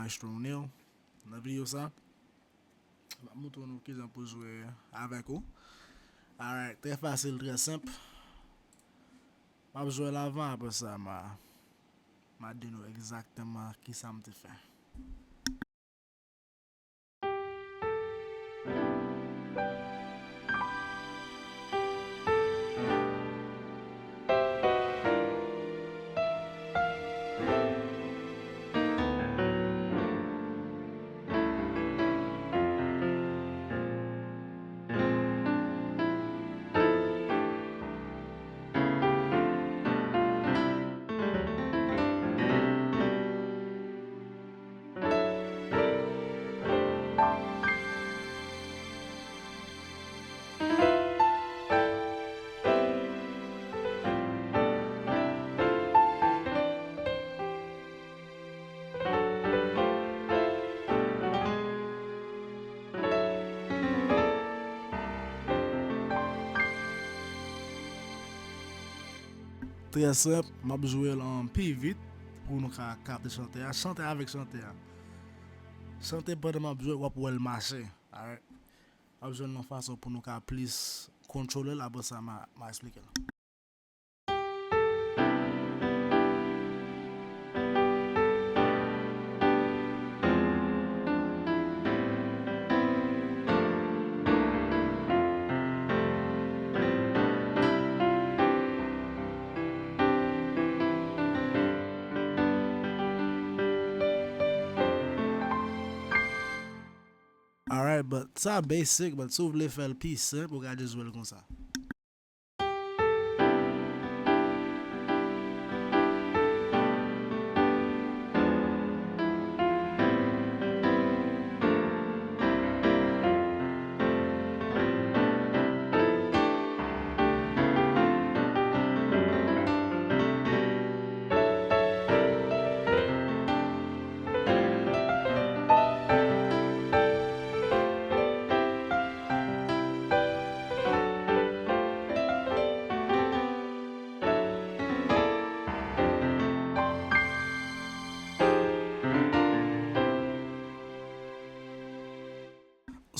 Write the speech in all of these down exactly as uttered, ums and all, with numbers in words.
Maestro Neil. Nan videyo sa, m ap montre nou kijan pou jwe avèk ou. Alright, trè fasil, trè senp. M ap jwe l avan, apre sa, m a, m a di nou egzakteman kisa m te fè. Trè senp, m ap jwe l an pi vit pou nou ka kapte chante a. Chante avèk chante a. Chante pandan m ap jwe, w ap wè l mache. Alright. M ap jwe l nan fason pou nou ka plis kontwole l, apre sa, m a, m a eksplike l. Alright, but sa basic, but si w vle fè l pi senp, ou ka just jwe l konsa.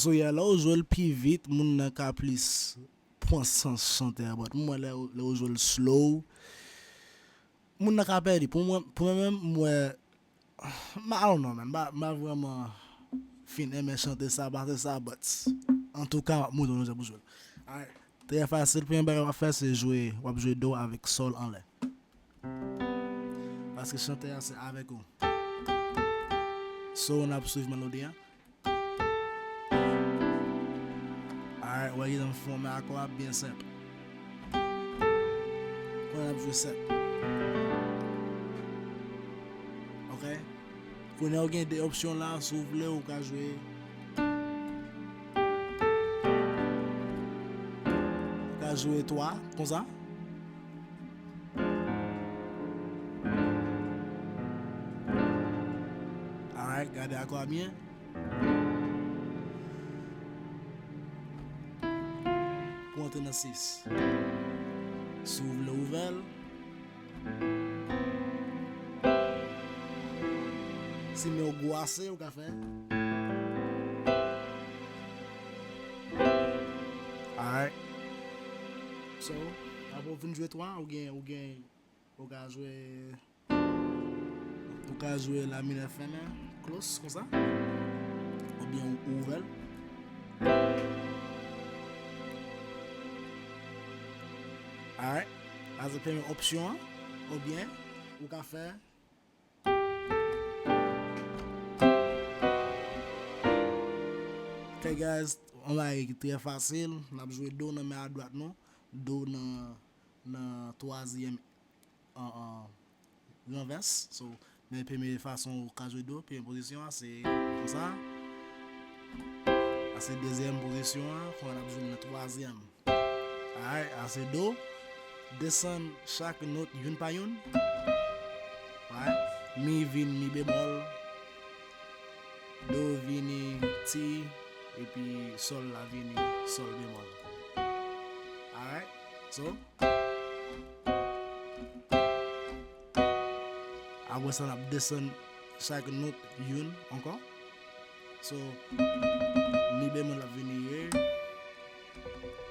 So, yeah, lè w jwe l pi vit, moun nan ka plis pran sans chante a, but mwen, lè, lè w jwe l slow, moun nan ka pèdi. Pou mwen, pou mwen menm, m wè, m, I don't know, man. M pa, m pa vrèman fin enmen chante sa, pase sa, but antouka, m ap montre nou jan pou jwe l. Alright. Trè fasil, premye bagay w ap fè, se jwe, w ap jwe do avèk sòl anlè. Paske chante a, se avèk ou. So, n ap swiv melodi an. Alright, w wè kijan m fòme akò a byen senp. Kounye a n ap jwe sèt. Ok? Kounye a w gen de opsyon la, si w vle, ou ka jwe. Ou ka jwe twa, konsa. Alright, gade akò a byen. Pou antre nan sis. Si w vle ouvè l. Si men w gwo ase, ou ka fè. Alright. So, apre w fin jwe twa, ou gen, ou gen, ou ka jwe Ou ka jwe la minè fèmen, close, konsa. Oubyen ou, ou ouvè l. Alright. Sa se premye opsyon an. Oubyen, ou ka fè. Ok, guys, yon bagay ki trè fasil. N ap jwe do nan men a dwat nou. Do nan, nan twazyèm an, an ranvès. So, men premye fason ou ka jwe do, premye pozisyon an, se konsa. Sa se dezyèm pozisyon an, kounye a n ap jwe nan twazyèm. Alright, sa se do. Desann chak nòt youn pa youn. Alright, mi vin mi bemòl. Do vini ti, epi sòl la vini sòl bemòl. Alright, so, apre sa, n ap desann chak nòt youn ankò. So, mi bemòl ap vini re,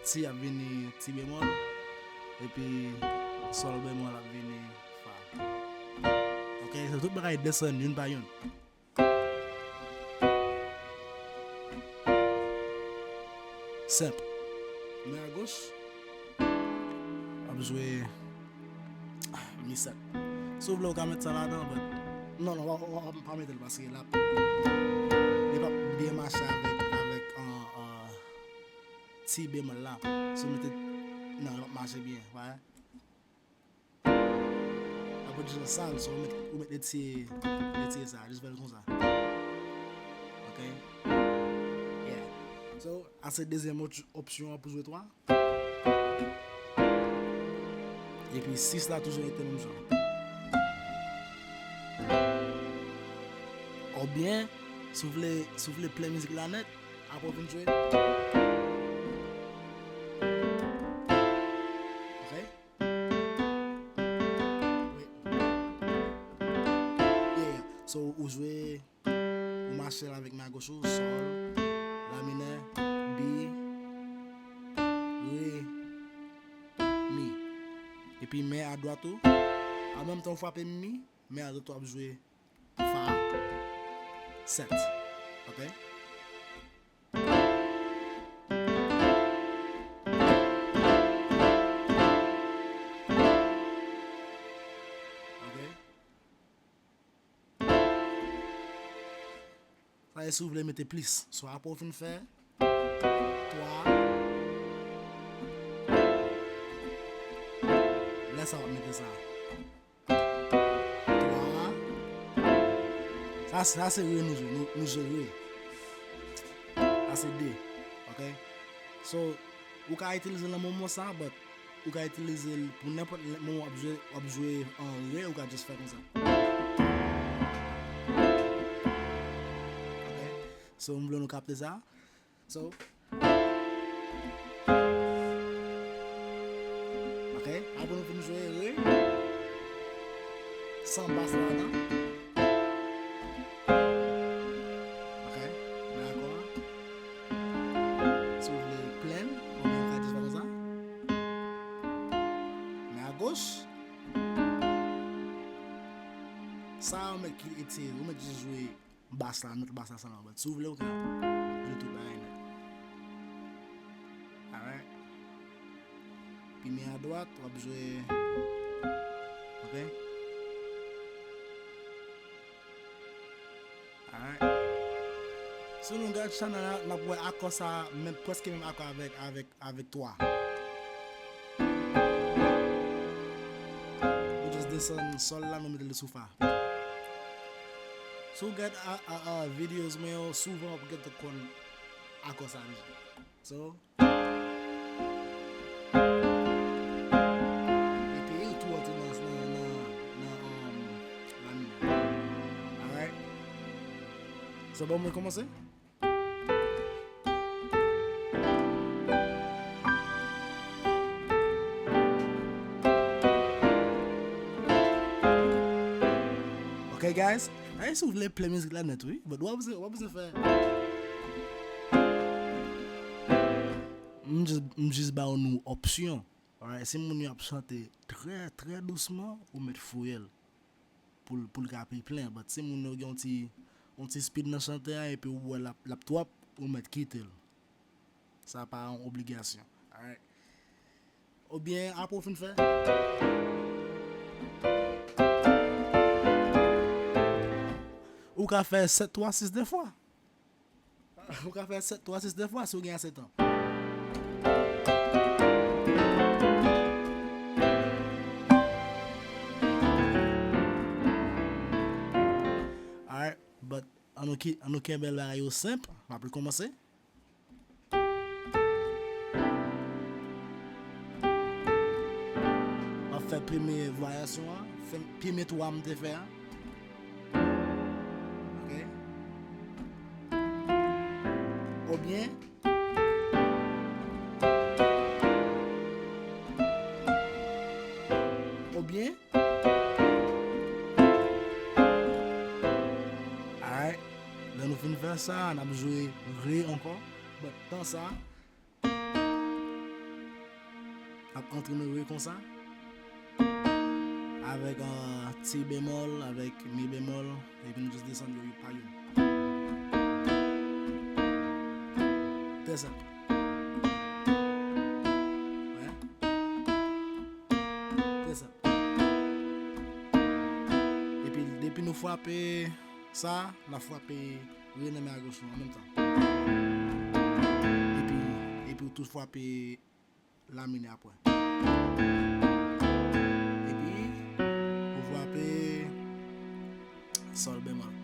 ti ap vini ti bemòl, epi sòl bemòl ap vini fa. Ok, so tout bagay desann youn pa youn. Senp. Men a goch, w ap jwe mi sèt. Si w vle, w ka met sa ladan, but non, non, w, w, w pa mete l paske l ap, li p ap byen mache avèk, avèk, uh, uh, ti bemòl la. Si w mete, non, l p ap mache byen, w wè. Apre di jan sa, so, ou met, ou met etye, etye sa, just fè l konsa. Ok? Yeah. So, a se dezyèm op-, opsyon an pou jwe twa. Epi sis la toujou rete menm jan. Oubyen, si w vle, si w vle plen mizik la nèt, apre w vin jwe. Ok? Wi. Yeah, yeah. So, ou jwe, ou mache l avèk men a goch ou, sòl, la minè, bi, re, mi. Epi men a dwat ou, an menm tan ou frape mi, men a dwat ou ap jwe fa, sèt. Ok? Ok? Sa e si w vle mete plis. So, apre w fin fè twa, lè sa w ap mete sa. Twa. Sa, sa se re nou jwe, nou, nou jwe re. Sa se de. Ok? So, ou ka itilize l nan moman sa, but ou ka itilize l pou nenpòt moman w ap jwe, w ap jwe an re, ou ka just fè konsa. Ok? So, m vle nou kapte sa. So, ok, apre nou fin jwe re, san bas ladan. Ok, men akò a. Si w vle plen, oubyen ou ka just fè konsa. Men a goch, sa yo mèt ki etye, ou mèt jis jwe bas la, nòt bas la sèlman. But si w vle, ou ka jwe tout bagay nèt. Alright. Pi men a dwat, w ap jwe. Ok? Alright. Si nou gad channel la, n ap wè akò sa, men prèske menm akò avèk, avèk, avèk twa. Ou just desann sòl la, nou mete l sou fa. Si w gad a, a, a, videos mwen yo, souvan w ap gentan konn akò sa deja. So, epi tou antre nan, nan, nan, nan, um, la minè. Alright. So, bon, mwen kòmanse. Ok, guys. Ay, si w vle plen mizik la nèt, wi. But w ap bezwen, w ap bezwen fè. M jis, m jis ba w nou opsyon. Alright, si moun yo ap chante trè, trè dousman, ou mèt fouye l pou l, pou l ka pi plen. But si moun yo gen yon ti, yon ti speed nan chante a, epi ou wè l ap, l ap twòp, ou mèt kite l. Sa pa yon obligasyon. Alright. Oubyen, apre w fin fè, ou ka fè sèt twa sis de fwa. Ou ka fè sèt twa sis de fwa si w gen ase tan. Alright, but ann nou ki, ann nou kenbe bagay yo senp. M ap rekòmanse. M ap fè premye varyasyon an, fè premye twa m te fè a. Ok. Oubyen, oubyen, oubyen, Lè nou fin fè sa, n ap jwe re ankò. But tan sa, n ap antre nan re konsa. Avèk, euh, ti bemòl, avèk mi bemòl, epi nou jis desann yo, yo pa youn. Trè senp. Wè. Trè senp. Epi, depi nou frape sa, n ap frape re nan men agoch nou an menm tan. Epi, epi ou tou frape la minè apre. Epi, ou frape sòl bemòl.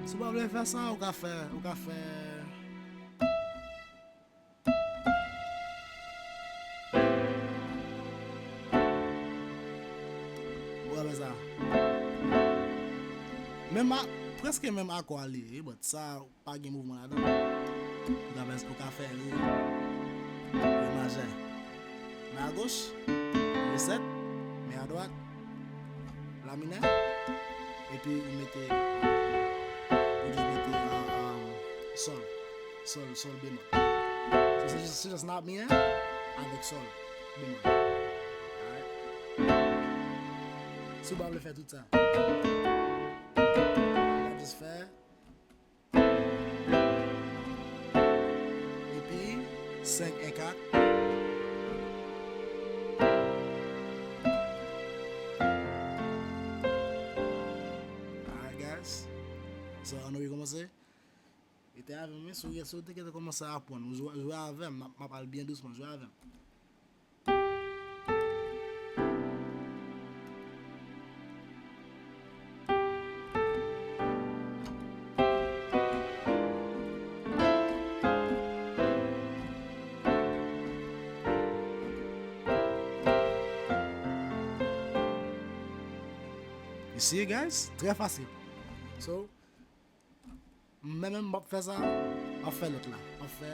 Si w pa vle fè sa, ou ka fè, ou ka fè Ou ka fè sa. Menm a, prèske menm akò a li ye, but sa pa gen mouvman ladan. Ou ka fè, ou ka fè re, re majè. Men agoch, re sèt, men adwat, la minè, epi ou mete, ou jis mete, uh, um, sòl, sòl, sòl bemòl. So, se jis, se jis la minè avèk sòl bemòl. Alright. Si w pa vle fè tout sa, w ap jis fè Epi, senk, en, kat. Alright, guys. So, ann rekòmanse. Rete avè m, wi. Si w, si w te gentan kòmanse aprann, ou jwe, jwe avè m, m ap, m ap al byen dousman, jwe avè m. You see, guys? Trè fasil. So, men menm m ap fè sa, m ap fè lòt la. M ap fè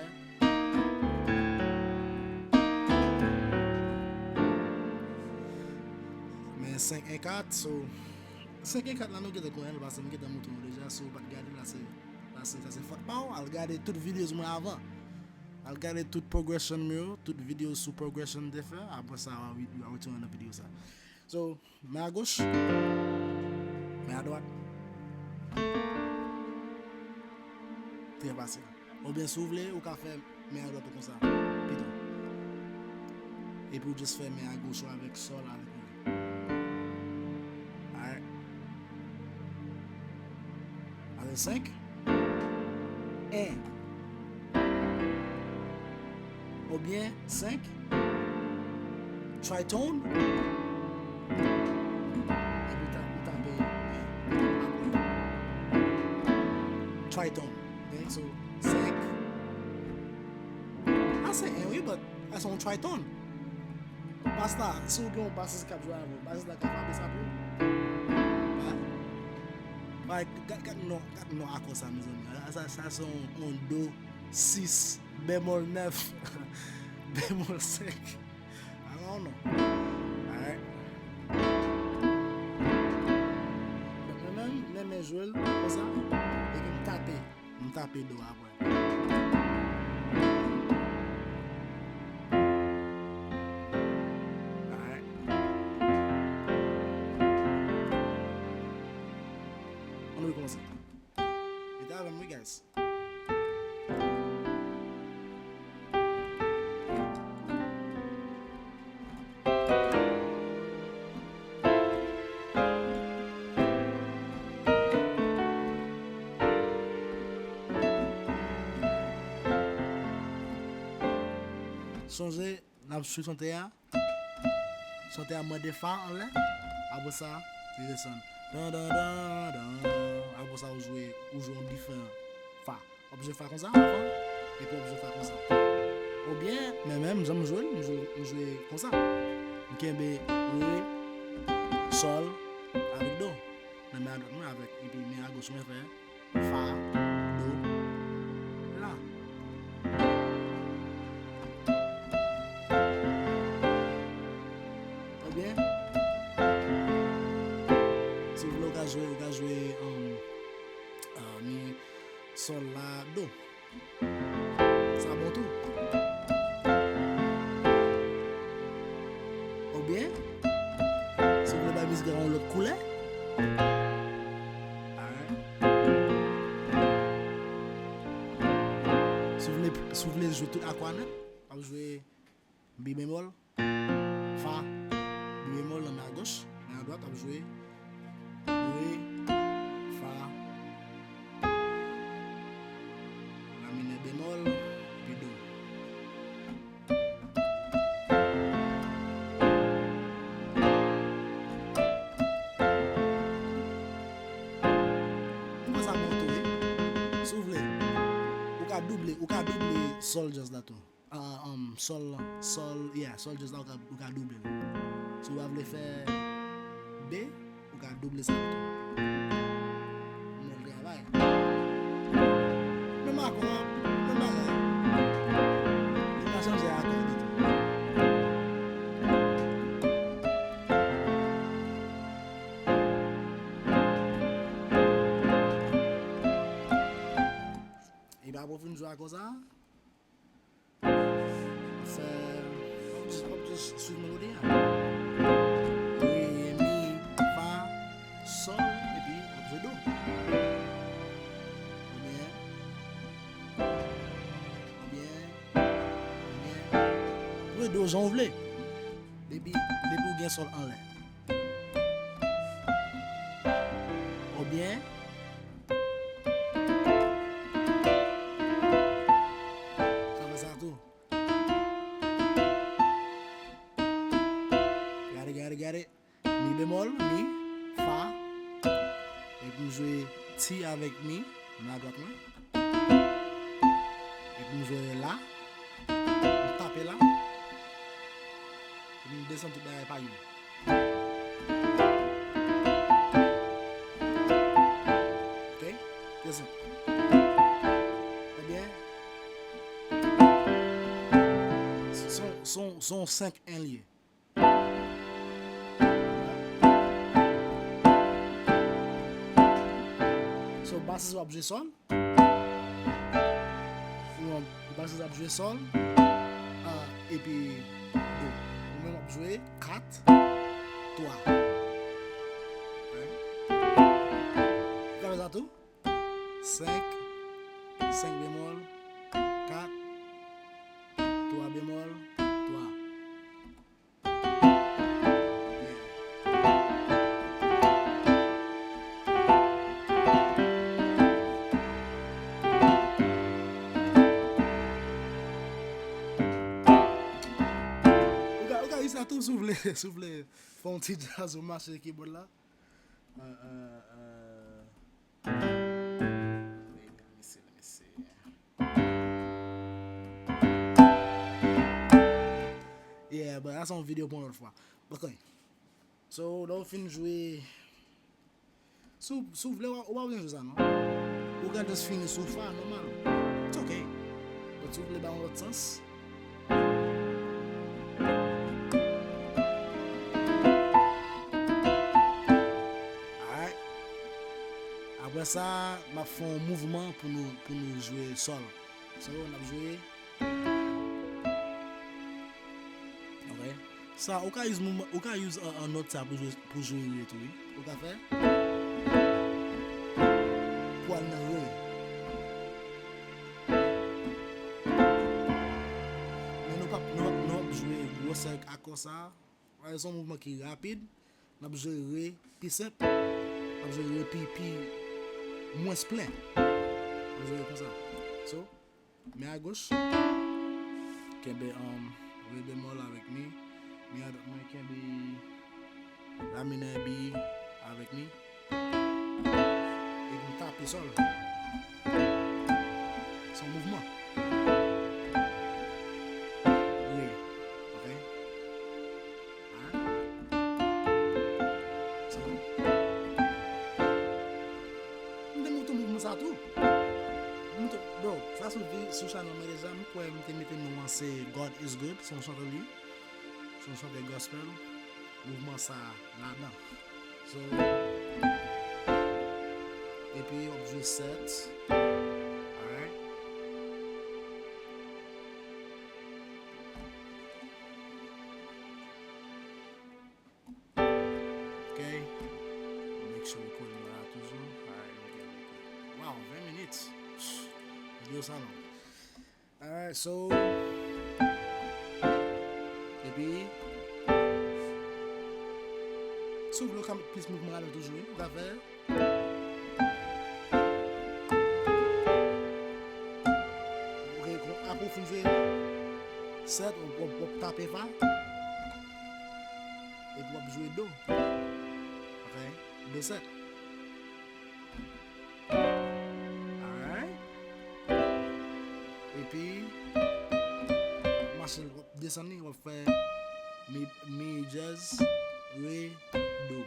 men senk, en, kat, so, senk, en, kat la nou gentan konnen l, paske m gentan montre nou deja, si w pa t gade l, la se, la se, sa se fòt pa w, al gade tout videos mwen avan. Al gade tout progression m yo, tout videos sou progression m te fè, apre sa, w a, w a retounen nan videyo sa. So, men agoch, men adwat. Trè fasil. Oubyen si w vle, ou ka fè men adwat ou konsa, pito. Epi ou jis fè men agoch ou avèk sòl avèk mi. Alright. Avèk senk. En. Oubyen senk, tritone, epi w ta-, ou tape en apre. Tritone, ok? So, senk, a se en, wi, but a se yon tritone. Bas la, si w gen yon basis k ap jwe avè w, basis la ka frape sa pou ou. Ba, ba, gad, gad non, gad non akò sa, mezanmi. Sa, sa se yon, yon do sis, bemòl nèf, bemòl senk. I don't know. Alright. Donk, mwen menm, m renmen jwe l konsa, epi m tape. M tape do apre. Alright. Ann rekòmanse. Rete avè m, wi, guys. Sonje, n ap swiv chante a. Chante a mande fa anlè. Apre sa, li desann. Dan, dan, dan, dan. Apre sa, ou jwe, ou jwe yon diferan fa. W ap jwe fa konsa, avan, epi w ap jwe fa konsa. Oubyen, men menm, jan m jwe l, m jwe, m jwe konsa. M kenbe re, sòl, avèk do. Nan men adwat mwen avèk, epi men agoch mwen fè fa, do, la. sòl la, do. Sa bon tou. Oubyen, si w vle bay mizik la yon lòt koulè, alright. Si w vle, si w vle jwe tout akwa nèt, w ap jwe mi bemòl, fa, mi bemòl nan men agoch, men adwat w ap jwe re, fa, la minè bemòl, epi do. M kwè sa bon tou, wi. Si w vle, ou ka double, ou ka double sòl djaz la tou. Ah, um, sòl, sòl, yeah, sòl djaz la, ou ka, ou ka double l. Si w pa vle fè B, ou ka double sa pito. Bon travay. Menm akò a, menm bagay. Li pa chanje akò ditou. Epi apre w fin jwe akò sa, fè, w ap jis, w ap jis swiv melodi a. Re, mi, fa, sòl, epi w ap jwe do. Oubyen, oubyen, oubyen, jwe do jan w vle. Depi, depi w gen sòl anlè. Oubyen, sa fè sa tou. Gade, gade, gade. Mi bemòl, mi, fa. Epi m jwe ti avèk mi, nan adwat mwen. Epi m jwe la. M tape la. Epi m desann tout bagay pa youn. Ok? Desann. Ebyen, se yon, se yon, se yon senk en l ye. So, basis w ap jwe sòl. Ou an, basis ap jwe sòl, ah, epi do. Ou menm w ap jwe kat, twa. Ou ka fè sa tou? Senk, senk bemòl, kat, twa bemòl, twa. Ou ka, ou ka di sa tou, si w vle, si w vle fè yon ti djaz ou mache kibòd la. Euh, euh, euh. Wait, let me see, let me see. Yeah, but that's on video pou yon lòt fwa. Ok. So, lè w fin jwe, si w, si w vle, w pa, w pa bezwen jwe sa, non. Ou ka just fini sou fa, nòmal. It's ok. But si w vle ba yon lòt sans, alright. Apre sa, m ap fè yon mouvman pou nou, pou nou jwe sòl. So, n ap jwe. Ok. Sa, ou ka use mouvman, ou ka use, uh, uh, nòt sa pou jwe, pou jwe re tou, wi. Ou ka fè. Pou al nan re. Men nou p ap, nou p ap, nou p ap jwe gwosè ak akò sa. Alright, se yon mouvman ki rapid. N ap jwe re pi senp. N ap jwe re pi, pi mwens plen. N ap jwe re konsa. So, men agoch. Kenbe, um, re bemòl avèk mi. Men adwat mwen kenbe la minè bi avèk mi. Epi m tape sòl. Se yon mouvman. Re. Ok? Alright? So, m te montre w mouvman sa tou. M te, bro, sa sou vi-, sou chanèl mwen deja, m kwè m te mete non an se God is Good, se yon chante li. Se yon chante gospel. Mouvman sa ladan. So, epi w ap jwe sèt. Yo, salon. Alright, so, epi, si w vle, w ka met plis mouvman ladan toujou, wi. Ou ka fè, ok, kon, apre w fin jwe sèt, w, w, w ap tape fa, epi w ap jwe do. Ok, do sèt. Alright. Epi, mache l, w ap desann li, w ap fè mi, mi dyèz, re, do.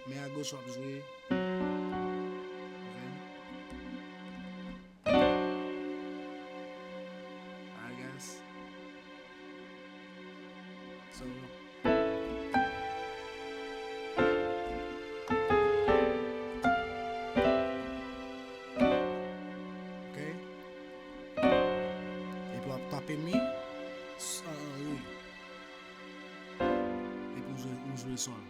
Men agoch w ap jwe. Ok. I guess. So, ok. Epi w ap tape mi, s-, re. Epi w jwe, w jwe sòl.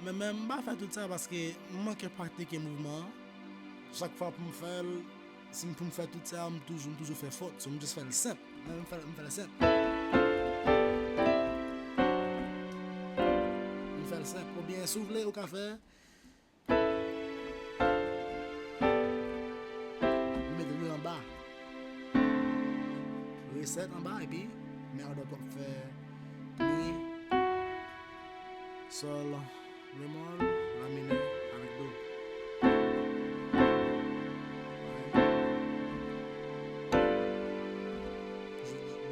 Men, men m pa fè tout sa paske m manke pratike mouvman an. Chak fwa pou m fè l, si m pou m fè tout sa, m toujou, m toujou fè fòt. So, m just fè l senp. Men m fè, m fè l senp. M fè l senp. Oubyen, si w vle, ou ka fè, m met re anba. Re sèt anba, epi men adwat w ap fè mi, sòl, bemòl, la minè avèk do.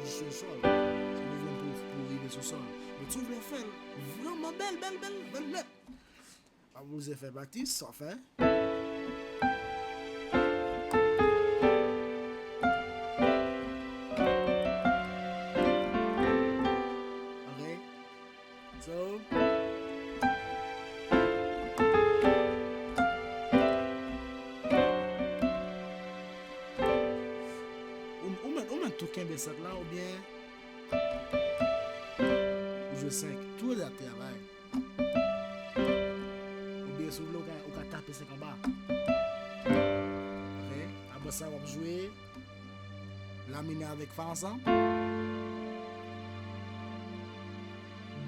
Jis sou sòl. Se mouvman pou, pou rive sou sòl. Men si w vle fè l vrèman bèl, bèl, bèl, bèl nèt, pa oblize fè pati, sa w fè. Ok. So, ou, ou mèt, ou mèt tou kenbe sèt la, oubyen ou jwe senk. Tou lè de ap travay. Oubyen si w vle, ou ka, ou ka tape senk anba. Ok. Apre sa, w ap jwe la minè avèk fa ansanm.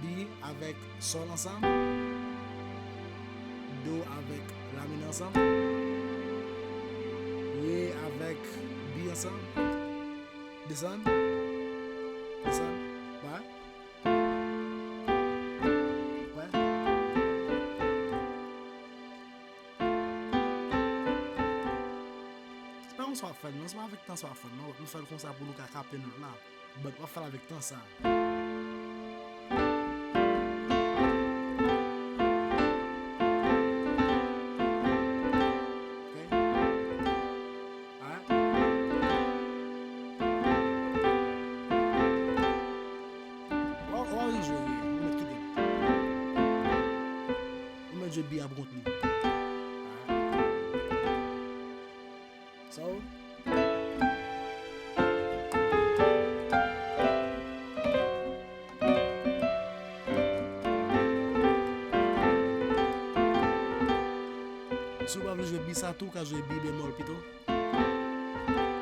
Bi avèk sòl ansanm. Do avèk la minè ansanm. Re avèk bi ansanm. Desann. Desann. Ba. Wè. Se pa konsa w ap fè l, non. Se pa avèk tan sa w ap fè l, non. Nou fè l konsa pou nou ka kape nòt la. But w ap fè l avèk tan sa. Ok? Alright? Ou, ou pa bezwen jwe, ou mèt kite l. Ou mèt jwe bi a pou kont li. Alright? So, si w pa vle jwe bi sa tou, ou ka jwe bi bemòl pito.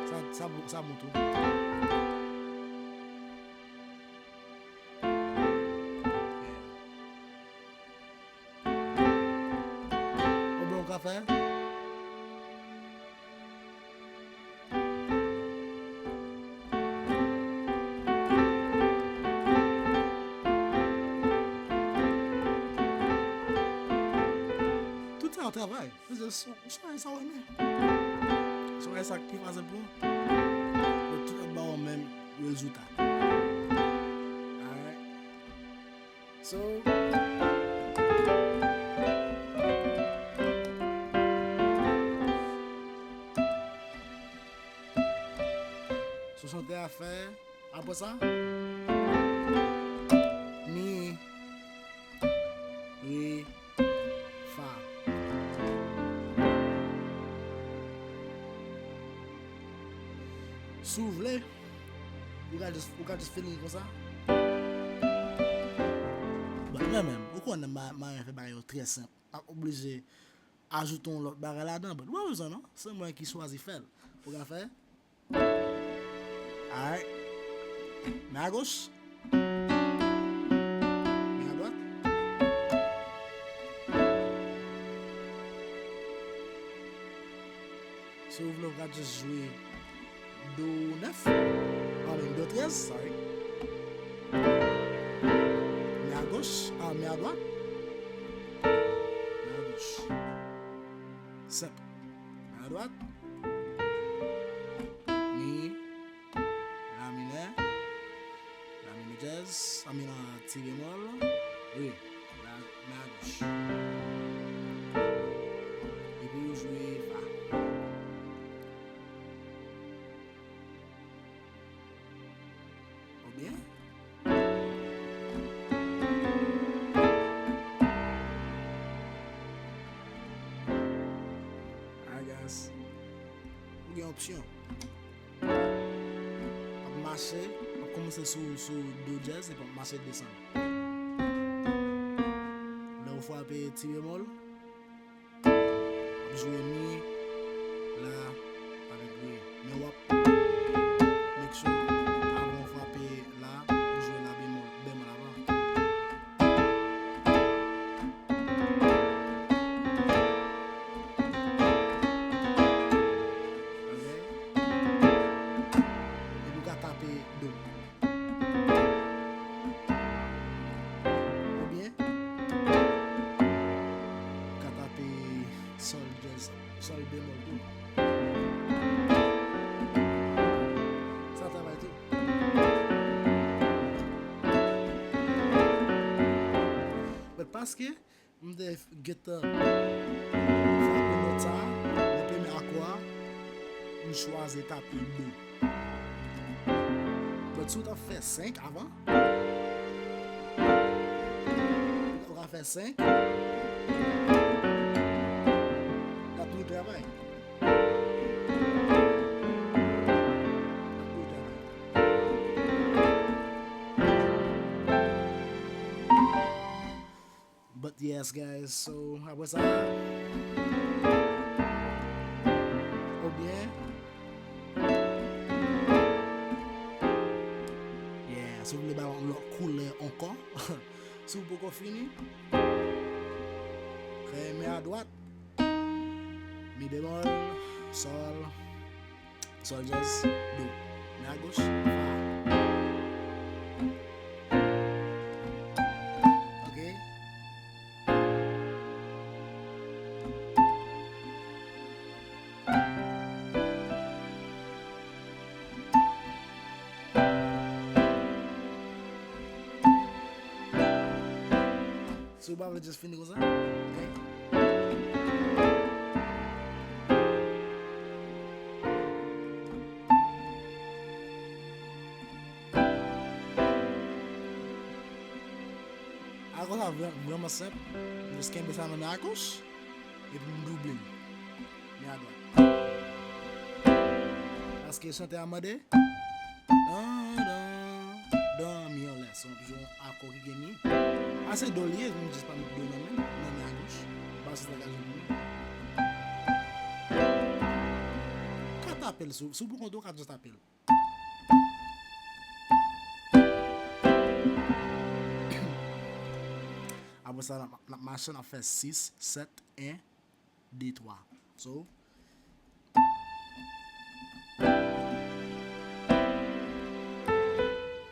Sa, sa bon, sa bon tou. Oubyen ou ka fè. Tout sa yo travay. Se jis, ou chwazi sa w renmen. Si w wè sa k pi fasil pou ou, tout ap ba w menm rezilta. Alright. So, so chante a fè, apre sa, mi, re, fa. Si w vle, ou ka just, ou ka just feeling konsa. But mwen menm, ou konnen ma, ma fè bagay yo trè senp. Pa oblije ajoute yon lòt bagay ladan, but ou pa bezwen non. Se mwen ki chwazi fè l. Ou ka fè. Alright. Men a goch. Men a dwat. Si w vle, w ka just jwe do nèf. I mean, do trèz, sorry. Men a goch, ah, men a dwat. Men a goch. Senp. Men a dwat. Mi. La minè. La minè dyaz. I mean, uh, ti bemòl. Re. La, men a goch. Epi ou jwe fa. Oubyen? I guess. Ou gen opsyon. Ap mache, ap kòmanse sou, sou do dyaz, epi ap mache desann. Lè ou frape ti bemòl, w ap jwe mi, la, avèk re. Men w ap make sure, avan w frape la, ou jwe la bemòl, bemòl avan. Ok? Epi w ka tape do. Oubyen, ou ka tape sòl dyaz, sòl bemòl tou. Sa travay tou. But paske m te gentan frape nòt sa a, nan premye akò a, m chwazi tape do. But si w t ap fè senk avan, ou ka fè senk, l ap toujou travay. L ap toujou travay. But yes, guys, so, apre sa, oubyen, yeah, si w vle bay yon lòt koulè ankò, si w poko fini, fè men a dwat, mi bemòl, sòl, sòl dyaz, do. Men a goch, fa. Ok? Si w pa vle just fini konsa, ok? Akò sa vrè-, vrèman senp. M jis kenbe sa nan men a goch, epi m double l. Men a dwat. Paske chantè a mande, dan, dan, dan, mi anlè. Se yon, se yon akò ki gen mi. A se do li ye, m jis pa met do nan men, nan men a goch. Basis la ka jwe pou mwen. Ka tape l sou, sou pou kont ou, ka just tape l. Apre sa, n ap, n ap mache, n ap fè sis, sèt, en, de, twa. So,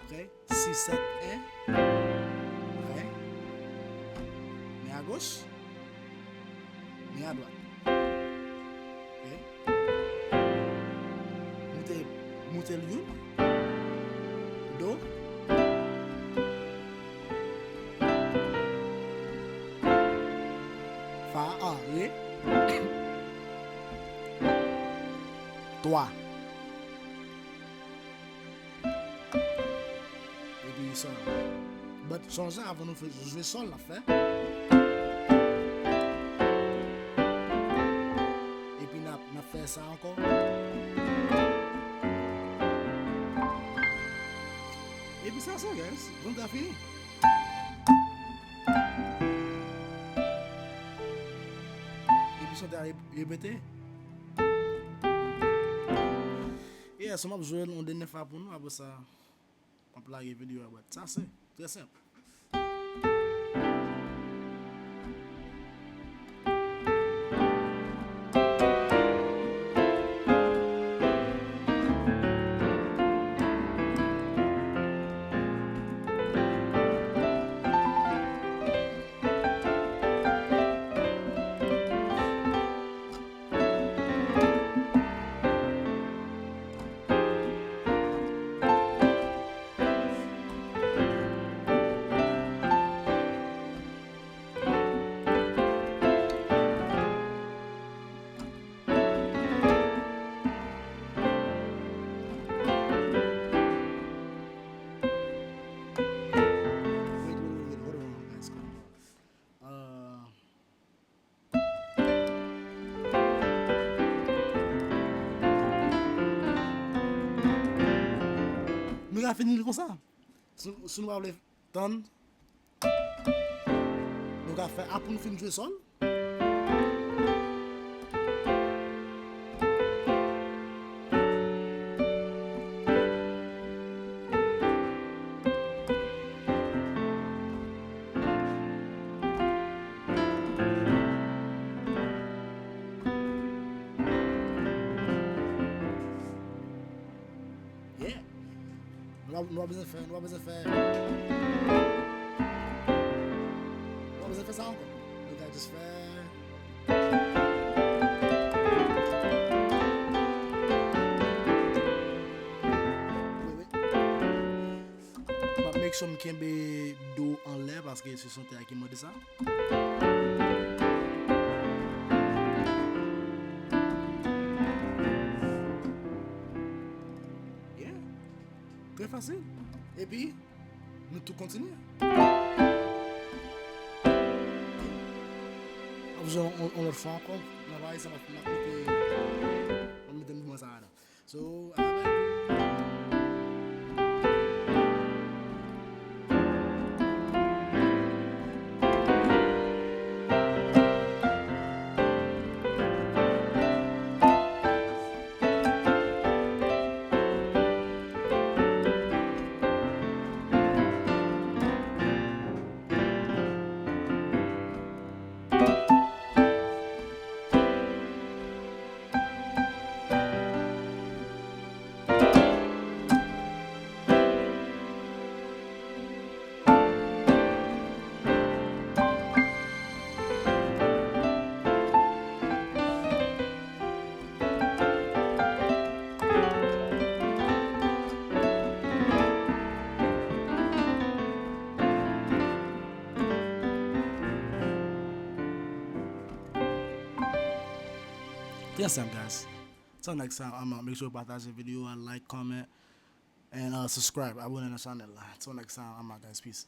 ok, sis, sèt, en. Ok. Men a goch. Men a dwat. Ok. Moute, moute l youn. Do. Fa, a, re. Twa. Epi sòl. But sonje, avan nou fè, jwe sòl, n ap fè. Epi n ap, n ap fè sa ankò. Epi sa se, guys, nou ta fini. Epi sa ta rep-, repete. Yeah, So, m ap jwe l yon dènye fwa pou nou, apre sa, m ap lage videyo a, but sa se trè senp. Wait, wait, wait, wait. Hold on, guys. Come on. Uh, nou ka fini l konsa. Si, si nou pa vle tann, nou ka fè, apre nou fin jwe sòl. Yeah. Nou pa, nou pa bezwen fè, nou pa bezwen fè. Nou pa bezwen fè sa ankò. Nou ka just fè. Wi, wi. M ap make sure m kenbe do anlè paske se chantè a ki mande sa. Yeah. Trè fasil. Epi, nou tou kontinye. Ap jwe yon, yon lòt fwa ankò. Nan parèy sa, m ap, m ap mete, m ap mete mouvman sa a la. So, avèk Trè senp, guys. Till next time, I'ma make sure pataje videyo a, like, comment, and, uh, subscribe. Abone nan chanèl la. Till next time, I'm out, guys. Peace.